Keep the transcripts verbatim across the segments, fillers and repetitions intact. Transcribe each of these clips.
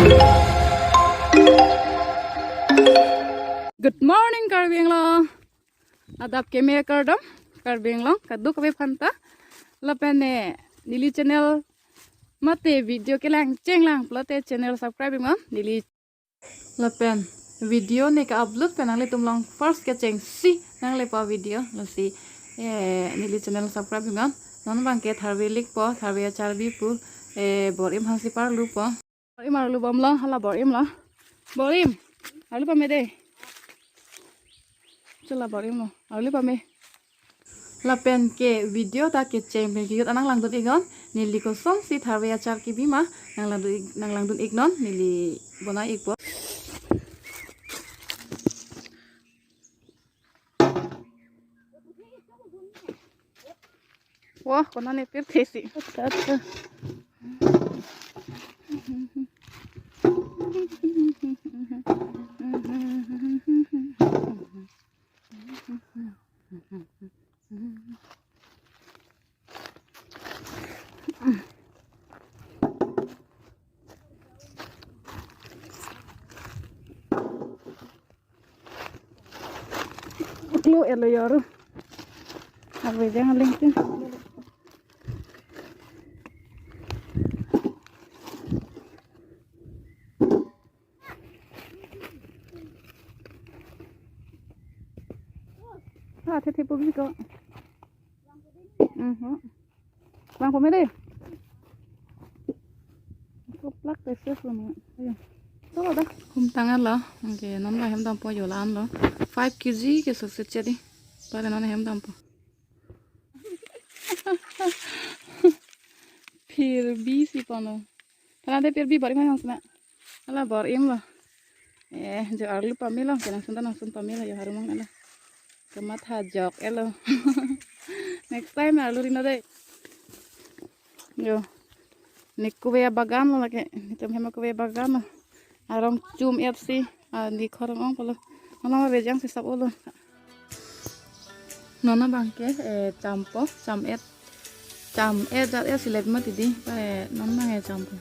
Good morning, Karbi Anglong. Adap keme kardom, Karbi Anglong kadokave aphanta. Lapen ne neli channel mate video kelang chenglang pulote channel subscribe iknon neli. Lapen video ne ka-upload pen nanglitum along first kechengsi nangle pa video lasi, eh, neli channel subscribe iknon. Non abangke tharve likpo, tharve achar bipo, eh, bor-im aphansi parlupo. Bor-im arlu bomlo, hala bor-imlo. Bor-im, arlu pame dei. Chala bor-imlo, arlu pame. Lapen ke video ta kecheng pen kejut an nanglangdun iknon, neli kosonsi tharve achar kebi ma, nanglangdun ik-, nanglangdun iknon, neli bonai ikpo. Wah, konane pirthe si. Acha, acha. Klo elo yoru. Arve jang aling tin. Ah, thethe po biko. Mhm. Bang pome dei. Koplak te ses lo ma. Ayo. Tolo da. Hum tangan lo. Oke, non ba hem dampo yo la-an lo. Five K G ke sukse chedi. Pare non hem dampo. Phir bi si pano. Thanade phir bi bor-im angsna. Hala bor-imlo. Eh, jo arlu pamelo, kenangsot ta nangsot pamelo, jo harumang elo. Kematha jok elo. Next time arlu ri non dei. Jo. Ne kove abagan lo lake. Netum hem kove abagan lo. Arong chum-et si. Ah, ne khorong ong pulo. Mama bejang si sap olo. Non abangke, eh, champo, cham-et. Cham-et jat-et si lep mati dei, pare non abangke champo.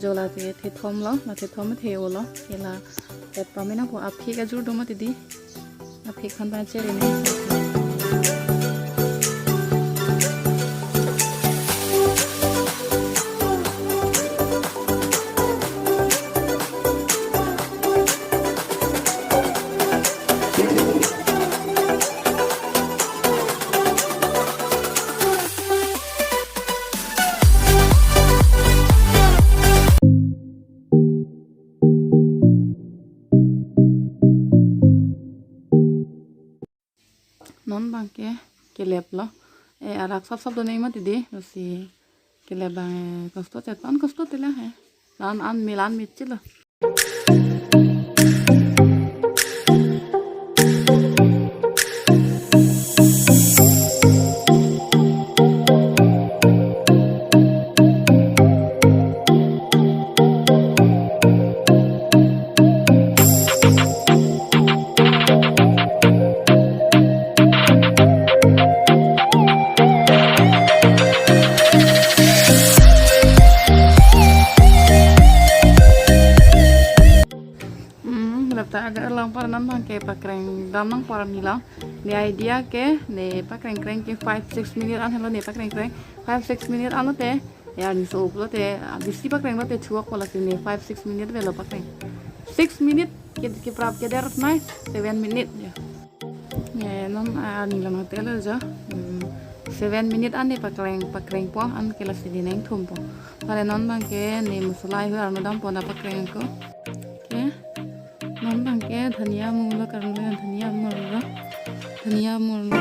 Jo lasi thethom lo, la thethom the-olo, ke la et pame nangpo, aphik ajur do mati dei. Aphik aphan ta chere ne. Non abangke keleplo. Eh, arak sop sop do nang mati dei, lasi kelep abang, eh, kosto chet pan kosto tela he. Lan an milan michilo. Hmm, lapta aga along par non abangke pakreng dam nang par nilo. Ne idea ke, ne pakreng kreng ke five six minute an helo ne pakreng kreng. Five six minute an lote, ya ne so pulote, ah, bisi pakreng lote chuak pulo si ne five six minute avelo pakreng. Six minute ke, keprap keder nai, seven minute ya. Ne non, ah, nilo nang telo jo. Hmm, seven minute an ne pakreng, pakrengpo, anke lasi dei nangthumpo. Pare non abangke ne masala ihu arno dampo na pakreng ko. Ke. Non abangke dhania munglo karno le dhania munglo. Dhania munglo.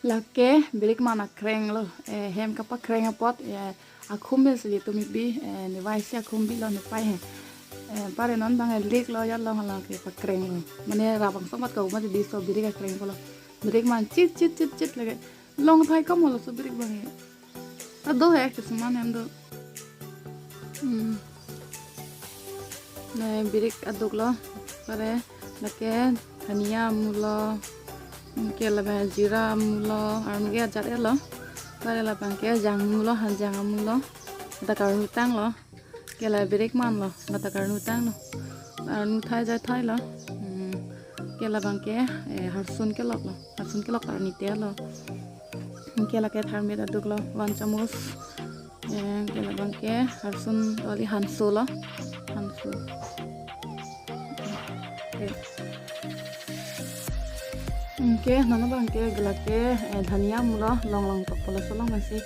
Lake birik man akreng lo, eh, hem kapakreng apot, eh, akhum besi tumi bi, eh, ne vai si akhum bilo ne pai he. Eh, pare non abang liklo ya long hala ke pakreng lo. Mane rabang somat ka uma di so birik akreng pulo. Birik man chit chit chit chit lake. Long thai kam lo so birik abang he. Ado he keseman hem do. Hmm. Nai birik aduk lo, pare lake dhania amu lo, anke labang jira amu lo, arnu ke ajat-et lo, pare labang ke jang amu lo, hanjang amu lo, ta karnu tang lo, ke la birik man lo, la ta karnu tang lo, arnu thai jai thai lo, hmm, ke labang ke, eh, harsun kelok lo, harsun kelok ta arni te lo, anke lake tharmit aduk lo, one chamus. Eh, ke labang ke harsun kali hanso lo. Hanso. Oke. Anke non abang ke gelak ke, eh, dhania amu lo, long long tokpo, laso along pensi.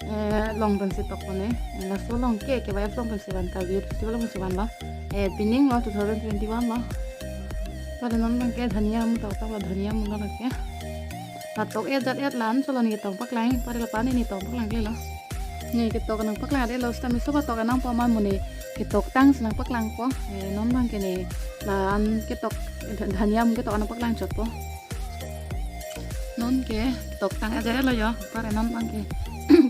Eh, long pensi tokpo ne. Eh, laso along ke, ke ba along pensi van, Karbi Youth Festival along pensi van lo. Eh, pining lo two thousand twenty-one lo. Pare non abang ke dhania amu tok tok lo, dhania amu lo lake. La tok ajat-et, la-an solo ne tong paklang, pare la pani ne tong paklang kle lo. Ne ketok nangpaklang-et lo, seta miso patok nangpo ma mo ne ketok tang si nangpaklangpo. Eh, non abang ke ne la-an ketok, dha-, dhania amu ketok nangpaklang chotpo. Non ke ketok tang ajat-et lo yo, pare non abang ke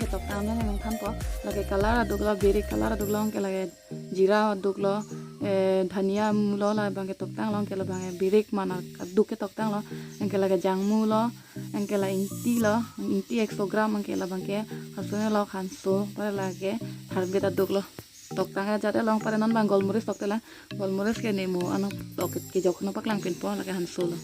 ketok tang non nangthanpo. Lake color aduk lo, birik color aduk lo, anke lake jira aduk lo, eh, dhania amu lo, labang ketok tang lo, anke labang, eh, birik man aduk ketok tang lo, anke lake jang amu lo, anke la ingti lo, ingti ekso gram, anke labang ke harsun kelok, hanso, pare lake tharmit aduk lo. Tok tang ajat-et lo, pare non abang golmoris tokte la, golmoris ke ne mo ano tok kejok nangpaklang pinpo, lake hanso lo.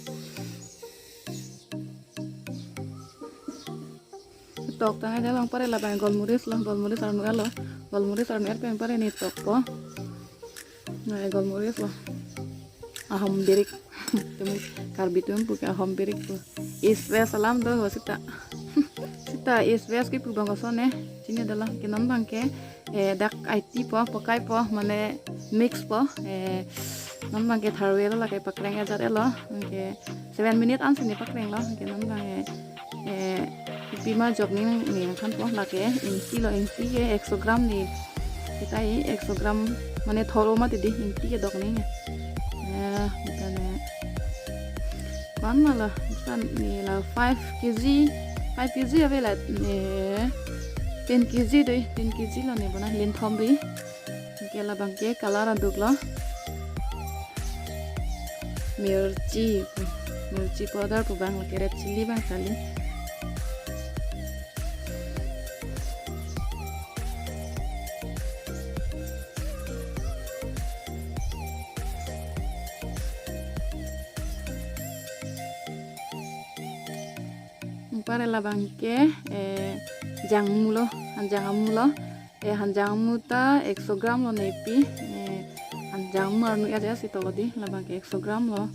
Tok tang ajat-et lo, pare labang golmoris lo, golmoris arnu-et lo, golmoris arnu-et pen pare ne tokpo. Nai golmoris lo. Ahom birik. Tumi Karbi atum pu ke ahom birik pu. East West alam do ho seta. Seta East West kipu abang koson ne. Chini adalah ke non abang ke, eh, dak aiti po, pakai po, mane mix po. Eh, non abang ke tharve lo, lake pakreng ajat-et lo. Anke seven minute ansi ne pakreng lo. Anke non abang, eh, eh, pima jok ne, ne nangthanpo, lake ingti lo, ingti ke ekso gram ne. Kita i ekso gram mane thor-o mati di, ingti kedok ne. Eh, kita ne. Kwan ma lo, kita ne la five K G, five K G ave la, ne ten K G do, ten K G lo ne bona, len thom ri. Anke labang ke color aduk lo. Mirchi, mirchi powder pu abang, lake red chilli abang kali. Pare labang ke, eh, jang amu lo, hanjang amu lo. Eh, hanjang amu ta ekso gram lo nepi. Eh, hanjang amu arnu ajat-et si toklo di, labang ke ekso gram lo.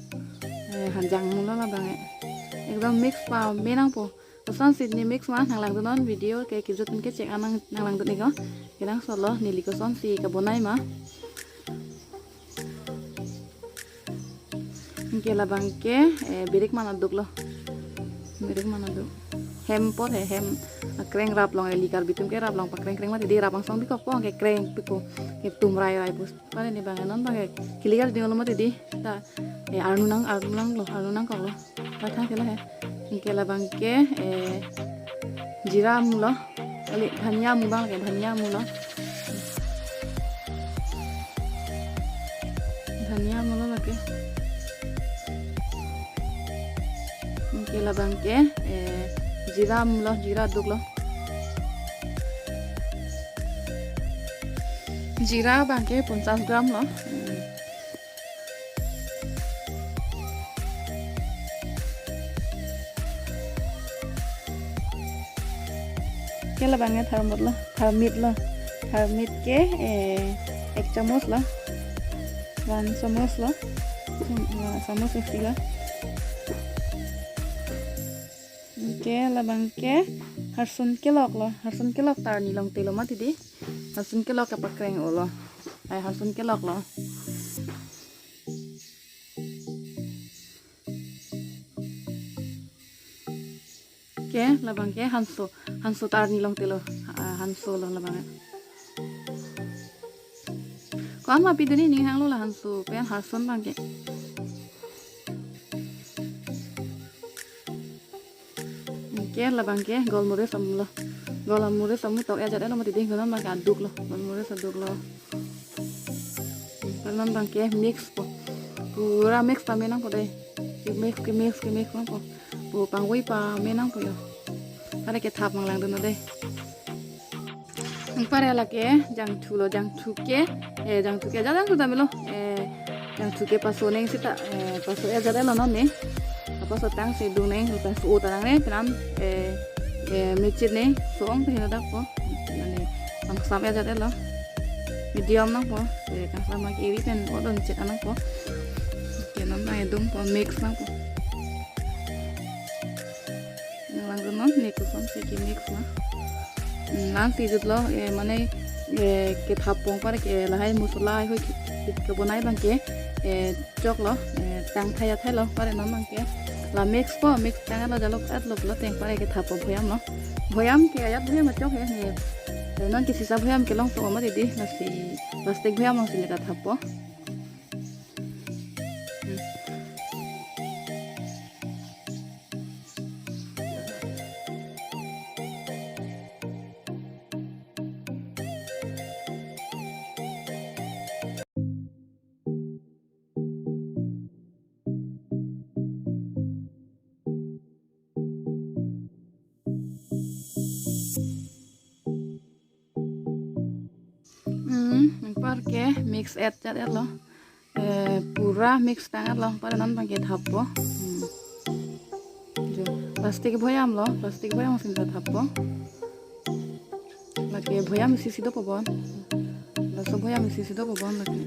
Eh, hanjang amu lo labang, eh. Ekdom mix pame nangpo. Kosonsi ne mix ma nanglangdunnon, video ke kejut pen kechek an nang, nanglangdun iknon. Kenangsot lo neli kosonsi kabonai ma. Anke labang ke, eh, birik man aduk lo. Birik man aduk. Hem apot he, hem, ah, kreng rap long, eli Karbi atum ke rap long, pakreng kreng mati di, rap angsong bikokpo, anke kreng piko, ke tum rai rai pus. Pare ne abang, non abang ke kili kali ding lo mati di. Ta, eh, arnu nang, arnu nang lo, arnu nangkok lo. Patha kela he. Anke labang ke, eh, jira amu lo. Kali dhania amu abang ke, dhania amu lo. Dhania amu lo lake. Anke labang ke, eh, jira amu lo, jira aduk lo. Jira abang ke ponchas gram lo. Hmm. Ke labang ke tharmit lo, tharmit lo. Tharmit ke, eh, ek chamus lo. One chamus lo. Hmm, one chamus isi lo. Anke labang ke harsun kelok lo. Harsun kelok ta arni longte lo mati di. Harsun kelok ke pakreng-o lo. Ai harsun kelok lo. Ke labang ke hanso, hanso ta arni longte lo, ah, hanso lo labang. Ko-an ma pidun ne ning hanglo la hanso pen harsun abang ke. Ke labang ke golmoris amu lo. Golmoris amu tok ajat-et lo mati di, golmoris abang ke aduk lo. Golmoris aduk lo. Non abangke mix po. Pura mix pame nangpo dei. Ke mix, ke mix, ke mix nangpo. Pu pangvoi pame nangpo yo. Pare kethap mang langdun dei. Anpar lake jangthu lo, jangthu ke, eh, jangthu ke jang jangthu damlo, eh, jangthu ke paso neng seta, eh, paso-et jat-etlo non ne. Apa sotang si dung neng, lapen so-o ta nang ne, penang, eh, eh, mechit ne, so-ong ta hino dak po. Mane, kangsam-et jat-etlo. Medium nangpo, eh, kangsam lake eri pen odon chit nangpo. Ke non nang edung po, mix nangpo. Nang langdun non, ne kosonsi ke mix ma. Hmm, lang si jutlo, eh, mane, eh, kethap pon pare ke lahai masala hoi ke, ke, kebonai abangke, eh, choklo, eh, tang thai athai lo, pare non abangke. La mix po, mix tang lo, jalok-etlo pulo ateng pare kethap po bhoyam lo. Bhoyam ke ajat bhoyam achok he, ne. Eh, non ke sisa bhoyam kelong so ma dei, lasi plastic bhoyam alongsi ne kathap po. Hmm, anpar ke mix-et jat-etlo. Eh, pura mix tang-etlo, pare non abangke thap po. Hmm. Jo, plastic bhoyam lo, plastic bhoyam alongsi ta thap po. Lake bhoyam isi si dopo bon. Laso bhoyam isi si dopo bon lake.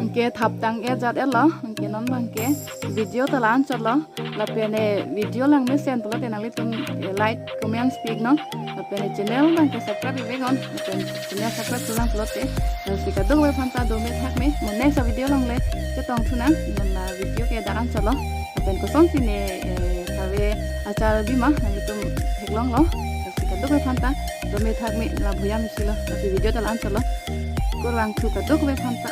Anke thap tang-et jat-etlo, anke non abangke video ta la-anchotlo, lapen ne video langmesen pulote nanglitum, eh, like, comments pi-iknon, lapen ne channel abangke subscribe pi-iknon, lapen channel subscribe pulang pulote, lasi kadokave aphanta dome thakme, mo next video along le chetongthu nang, non la video ke la-anchotlo, lapen kosonsi ne, eh, tave achar bima, nanglitum theklonglo, lasi kadokave aphanta dome thakme, la bhoyam isi lo, lasi video ta la-anchotlo, kurvangthu kadokave aphanta.